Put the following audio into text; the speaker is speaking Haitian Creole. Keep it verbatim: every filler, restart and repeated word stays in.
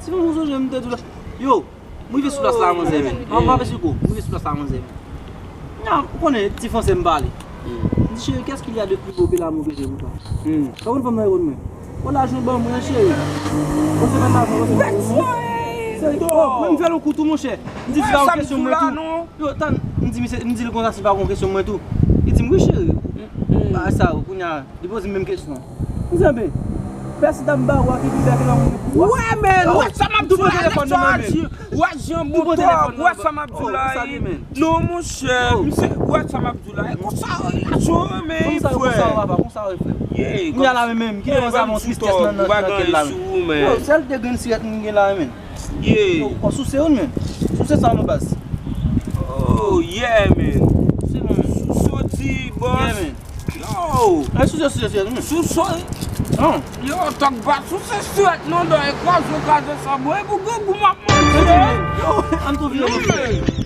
Ti fanm, ou sonje m te di w la. Yo, m rive sou plas la, manzè, men. An, m pa vle sou kou. M rive sou plas la, manzè, men. Nya, ou konnen, ti franse m pale. M di, chérie, qu'est-ce qu'il y a de plus beau que l'amour que je vous parle? Sa konn fanm nan reponn mwen. O, lajan ban mwen, cheri. O, se pa lajan, o, se pa lajan. Seri, o, mwen m fè l yon kou tou, monchè. M di, di ba ou kesyon mwen tou. Yo, tann, m di misye, m di l konsa, si pa gon kesyon mwen tou. Li di m, wi, cheri. Bagay sa yo, kounye a, li poze m menm kesyon an. M di, enben, pèsi dam ba ou a ki pi bèl ke lanmou mwen pou ou a? Wè, men, wè sa m ap di w la, lè sa a di, wè jan bon tòg, wè sa m ap di w la, non, monchè, misye, wè sa m ap di w la, e konsa relasyon yo renmen, frè. Konsa, konsa, papa, konsa, frè. Ye, kounye a la, men, men, kite konsa, bon, tristès nan, nan, nan kè la, men. Yo, sèl de grenn sirèt m gen la, men. Ye. Yo, w ap souse youn, men. Souse sa, non, baz. Oh, yeah, man. Souse, non, men. Souse di, boss. Yeah, man. Yo. Ay, souse, souse, souse, men. Souse. Non. Yo, tòg pa souse sirèt, non, dò e kraze, kraze sa, bò, e pou grangou m ap manje. Yo, an tou vire. Non, men.